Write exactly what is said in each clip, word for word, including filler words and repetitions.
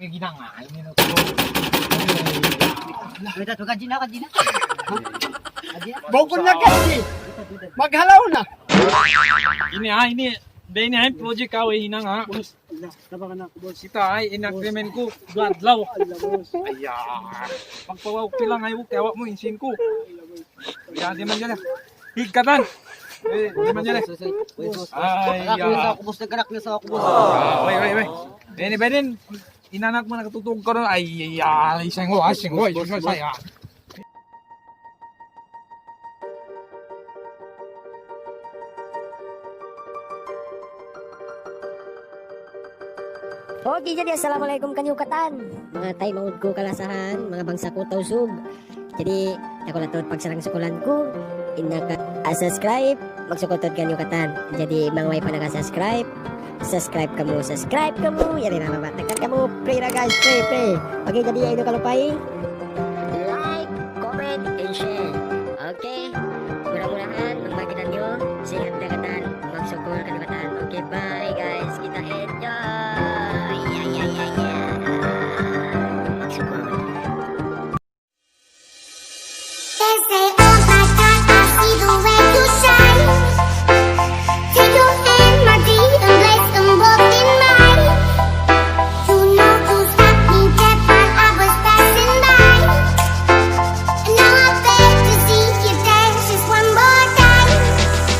Ginanga, ini na to. Ito, ito, kajina, kajina. Kajina. Bukun na kasi. Maghalaw na. Ini, ah, ini. Dahil ini, ah, project ka, way hinang, ah. Boss, ala, tabangan na ako, boss. Kita, ay, in agreement ku, dua adlaw. Ala, boss. Aya. Pagpawa ko lang, ay, kaya mu, insin ku. Ala, boss. Aya, di man yan, ah. Higkatan. Eh, di man yan, eh. Boss, boss, boss. Ay, nagkanak na sa ako, boss. Nagkanak na sa ako, boss. Ah, wait, wait, wait. Ini, Biden. In anak mu nakatutug kaw na, ay, ay, ay, singgo, ay, singgo, ay, singgo, ay, ah. Okay, jadi assalamualaikum kaniyu katan. Manga taymanghud ku kalasahan, manga bangsa ku Tausug. Jadi, aku na tuud pagsarang-sukulan ku, in naka-subscribe, magsukul tuud kaniyu katan. Jadi, manga way pa naka-subscribe, subscribe kamu, subscribe kamu, yari na mama, tekan kamu, play na guys, play, play. Okay, jadi, ayaw kalupahi. Like, comment, and share. Okay, mura-murahan, manga kita niyu, sihat na katan, magsukul kaniyu katan. Okay, bye guys, kita enjoy. Yeah, yeah, yeah, yeah. Magsukul. They say, "Oh my God, I see the way you shine. Take your hand, my dear, and place them both in mine. You know you stopped me dead while I was passing by. And now I beg to see you dance just one more time.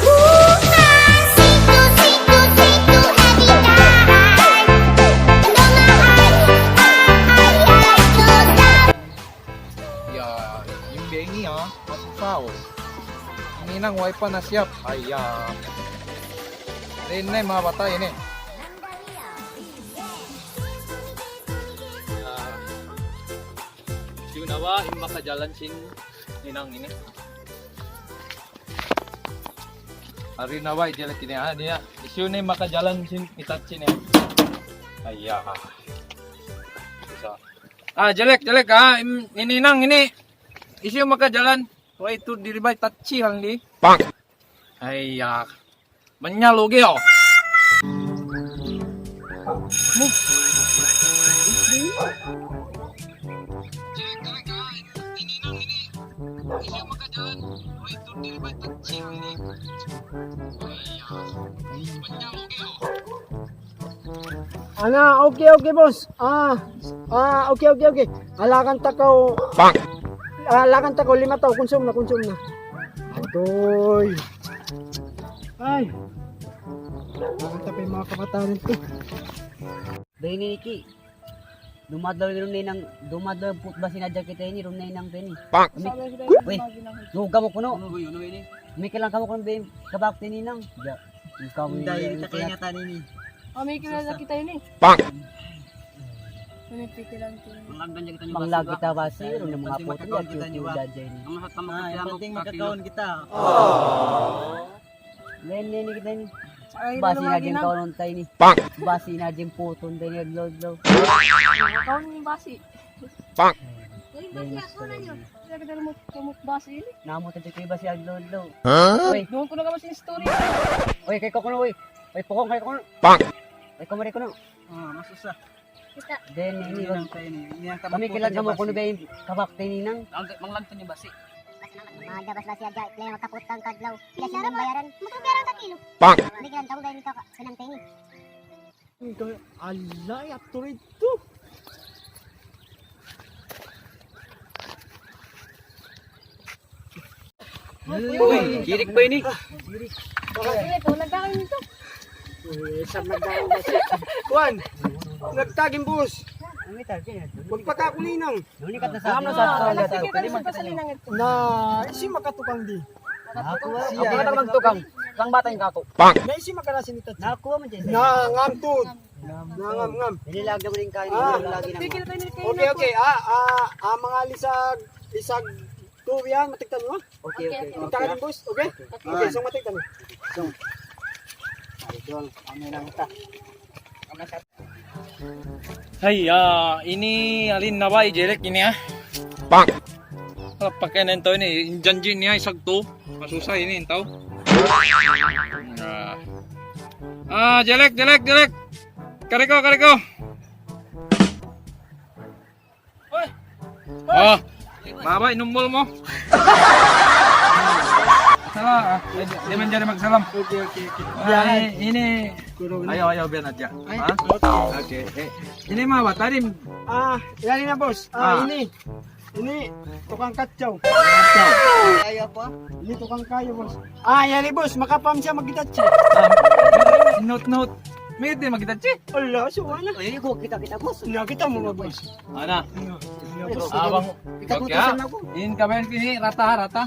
Ooh, I see you, see you, see you every time. And oh my, I, I, I, I, close down." Ya, in biya' ini, ha, masusa, oh. Ini nang way pa nasiyap. Ay, ya. Ini na in manga bata' ini. Ya. Hisiyu na ba in makajalan sin hinang ini? Hisiyu na ba in jalan ini, ha, niya? Hisiyu na in makajalan sin Hitachi niya? Ay, ya. Isa. Ah, jelek, jelek, ah. Im-, ini nang, ini. Hisiyu makajalan. Way tuud diri bay Hitachi lang di. Bang. Ay, ya. Manya lugi, oh. Ana, okay, okay, boss. Ah, ah, okay, okay, okay. Alakan ta kaw. Bang. Alakan ta kaw lima taw, kunsum na, kunsum na. Agoy. Ay. Alakan ta pa in manga kabataan nito. Bay ini, Niki. Dumadlaw ini, dumadlaw put ba sinadya kita ini, dumadlaw ini. Bang. Umi-, uy, dugang kamu kunu'. Unu, uy, unu ini? Mikil lang kamu kunu', bay, kabak ini nang. Ya. Ikaw ini, hindi kita kaingatan ini. Oh, may kilala kita ini. Bang! Ano pikiran ko? Manglag kita basi, unu manga puti, ya, kita ini. Ang penting makakaon kita. Oh. Lain ini kita ini. Basi na din kaon tayo ini. Bang! Basi na din puton tayo ini, adlaw-adlaw. Kaon yung basi. Bang! Ay, basi ako na yun. Kaya kita lumut-, lumut basi ini. Namut aja kayo basi adlaw-adlaw. Huh? Uy. Doon ko na kami sin story. Uy, kay Kokono, uy. Uy, Pokong, kay Kokono. Bang! Uy, kumari Kono. Ah, masusa. Kita. Then, ini, ini lang tayo ini. Ini ang kami kabakti kilang niya kamo basi. Kuno ba yung kabakti ini nang? Ang, manglagto niya basi. Basi naman. Mga basi aja, play magkaputang kadlaw. Kaya siya nang bayaran. Magkabayaran ka kilo. Bang! Hindi kilang tamo ba yung kaka-, kanang tayo ini? Alay, ato rito. Uy, jirik pa ini. Bakit ito? Nagdaan ito. Uy, isang nagdaan kasi. Kuwan, nagtaging boss. Magpakakulinang. Nuni ka na sa akin. Alam na sa akin. Alam na sa akin. Na, isi makatukang di. Nakuha. Siya. Ako na magtukang. Kang bata yung kako. Na, isi makarasin ito. Nakuha mo dyan. Na, ngamtut. Na, ngam, ngam. Nililag na mo rin kain. Ah. Nililag na mo. Okay, okay. Ah, ah, ah, mga lisag, lisag two yan, matigtan mo. Okay, okay. Tigtan ka rin, boss. Okay? Okay, so matigtan mo. So, idol, ano lang ito? Ay, ah, ini alin na ba, ijelek ini, ah? Bang! Ah, pakai na ito ini, in janji niya, isag to. Masusay ini, ito. Ah. Ah, jelek, jelek, jelek. Kariko, kariko. Oh, mabaya' in umul mu. Salam, ah. Di', di' manjari magsalam. Okay, okay, okay. Ay, ini. Ayaw, ayaw, biya' na hadja. Ay, ha? Okay. Okay. Eh, ini mabaya' tanim. Ah, yari na, boss. Ah, ah, ini. Ini tukang katsaw. Katsaw. Ayaw pa. Ini tukang kayu, boss. Ah, yari, boss. Makapam siya magkita. Ah, note, note. May di magkita. Ala, suwa na. Eh, ko kita, kita, boss. Na, kita mu ba, boss? Ana. Ano? Ano, boss? Abang, kita, okay, ha? Putusan ako. In kami ini, rata, rata.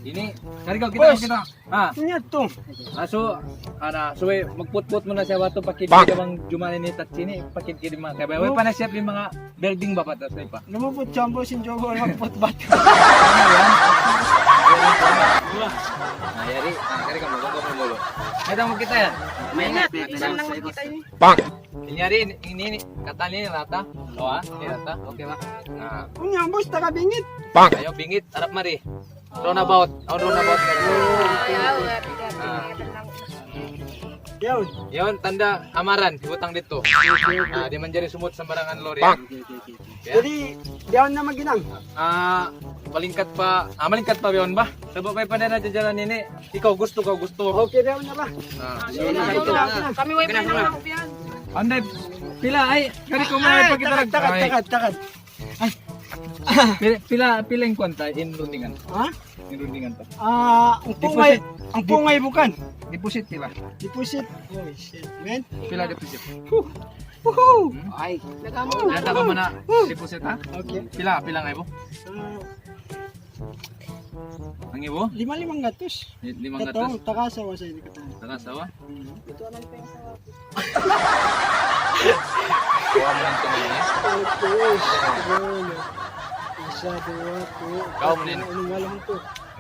Ini, kari ko, kita, boss, kita. Ha? Ano to? Ah, so, ana, so, eh, magputput mu na siya wato, pakid kita bang jumani ni Tachi ini, pakid kita mga kabaya. Way pa na siya yung mga building ba, pa, pa. Lumupot siya, boss, yung jowa, magputbat. Ah, yari, ah, kari ka, magputput mu. Ay, tama kita yan. Maingat, isang lang magkita ini. Kunyari, ini, ini, ini, katan ini rata. O, ha? Ini rata. Okay ba? Na. Unya, boss, taga bingit. Ayaw, bingit, harap mari. Roundabout. O, roundabout. Ayaw, ah. Yaun. Yaun, tanda' amaran, hibutang didtu. Ah, di' manjari sumut sambarangan lori, ha? Okay, okay, okay. Jadi, bihaun na maghinang? Ah, malingkat pa, ah, malingkat pa bihaun ba? Sabab pa na jalan ini. Ikaw gusto, ikaw gusto. Okay, bihaun na ba? Ah. Sige na, sige na. Kami way pa na ako bihaun. Anday, pila, ay, kari ko may pagkita. Takad, takad, takad. Ay. Pila, pila, pila in kuwan ta, in rundingan? Ha? In rundingan ta. Ah, ang pungay, deposit, ang pungay bukan. Deposit, pila? Deposit. Oh, shit, man. Pila deposit? Woohoo! Hmm? Ay. Nagamo na. Nata ka muna. Deposit, ha? Okay. Pila, pila nga ibo? Ah. Ang ibo? Lima, limang gatus. Li-, limang gatus? Katong, taka asawa sa ini katong. Taka asawa? Hmm. Ito ang pera sa Kuha mo ng tingin niya. Okay. Yun. Isa, duwa, tulo. Ikaw mo din. Ano nga lang ito?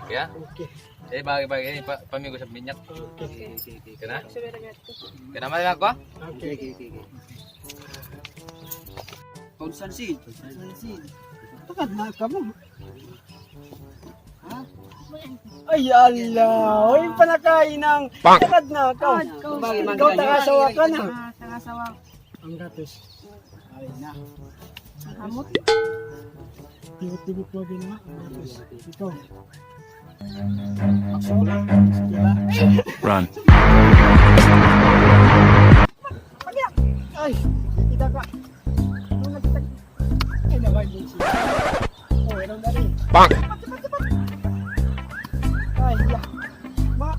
Okay, ah? Okay. Eh, bagay-bagay. Eh, pa-, pamigo sa minyak. Okay. Okay, okay, okay. Kana? Kana man ako? Okay, okay, okay, okay. Konstansi. Konstansi. Takad na ka mo. Ha? Ay, Allah. Uy, panakain ang takad na ka. Ikaw, taka asawa ka na. Ah, taka asawa. Ang gatos. Ay, na. Hamot. Tibot-tibot mo, Bin, ha? Ang gatos. Ikaw. Run. Ay, kita ka. Ay, naman yun siya. Oh, meron na rin. Pak! Ay, ya. Ma-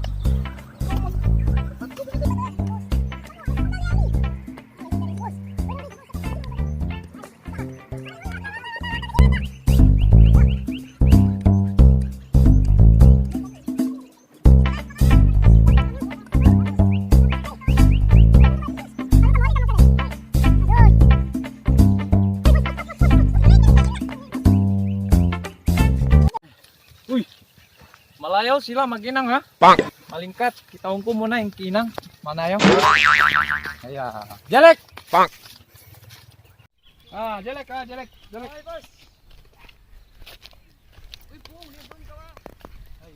Uy, malayaw sila maghinang, ha? Malingkat, kitaun ku muna in hinang. Manayaw. Aya. Jelek! Ah, jelek, ah, jelek, jelek. Ay, boss. Uy, pung, liban ka, ah. Ay.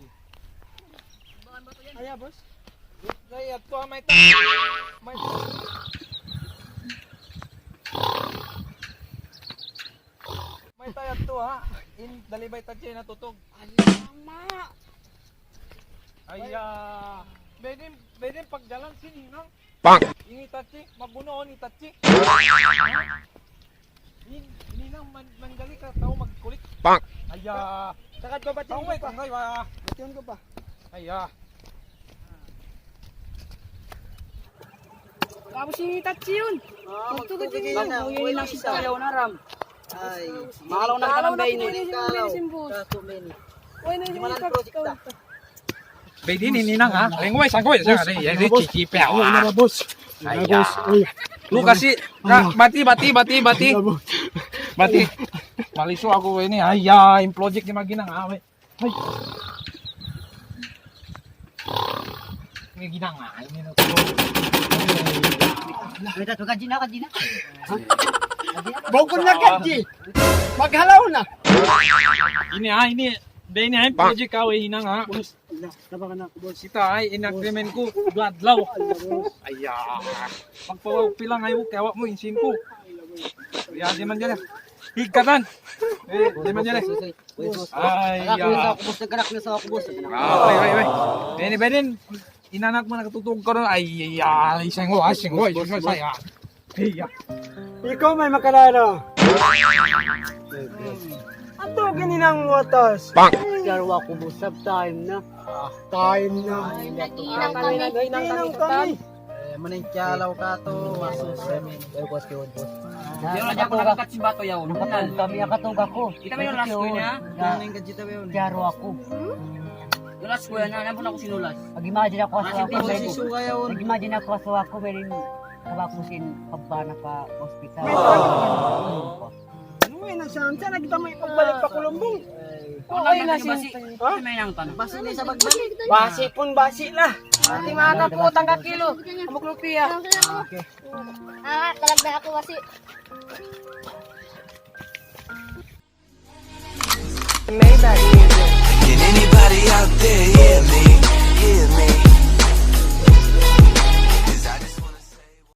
Aya, boss. Ay, ato, ah, may ta-, may, may tayo ato, ha. In, dalibay ta dyan, natutog. Alamak. Aya. Pwede, pwede pagdalan sin hinang. Ini Tachi, maguno ni Tachi. In, ini na man, manjali ka tau magkulik. Aya. Saka babati ko pa. Batiun ko pa. Aya. Tapos ini Tachi yun. Ah, magtugod yun. Magtugod yun. Ang yun lang si Tachi. Ayaw na ram. Ay. Mahalaw na ka ng bain. Mahalaw na ka ng bain. Kaso, men. Uy, na yung project ta. Bay, di' ini na nga. Ay, nguway, sangkoy. Boss, ay, ay, ay, boss. Chichipe, ah. Ay, na ba, boss? Ay, boss. Ay. Lu kasi, ka, bati, bati, bati, bati. Ay, boss. Bati. Maliso aku ini. Ay, ya, in project ni maghinang, ah, bay. Ay. Ini hinang, ah. Ini na. Wait, ito, kajina, kajina. Bukun na, kaji. Maghalaw na. Ini, ah, ini. Di' ini, ah, in project ka, way hinang, ah. Boss. Ala, tabangan na aku, boss. Kita ay in agreement ku, duwa adlaw. Ala, boss. Aya. Pagpawa-, pila ngay mu, kaya wa' mu, insin ku. Ala, boss. Aya, di' man dyan, ah. Higkatan. Eh, di man yan eh. Ay, anak, ya. Nasa ako, boss. Nagkanak, nasa ako, boss. Ah, wait, wait, wait. Bene, bene. Inanak mu, nakatutug ka rin. Ay, ay, ay, isang, oh, isang, oh, isang, isang, ah. Iya. Ikaw may makalala. Ato, gininang watas. Tiyaru aku, boss, sab time na. Ah, time na. Time na, hinang kami. Hinang kami. Eh, maning kiyalaw ka to, masus, eh, men. Eh, boss, yun, boss. Pero na dyan ko nakakatsiba to yaw. Nakatug kami, nakatug aku. Kita mo yung last ko niya? Tiyaru aku. Yung last ko yan, ano po na ako sinulas? Mag-imagine aku, asawa aku, Kasi men. Suga yaw. Mag-imagine aku, asawa aku, men. Kabakusin pagbana pa hospital. Ano nga yun, Sam? Saan na kita may pagbalik pa Kulumbong? Okay na siya. Ha? May nang tanong. Basi na sa pagbalik. Basi pun basi na. Ati mga kapu, tangka kilo. Amok rupiya. Okay. Ah, talagda aku, wasi. Maybach.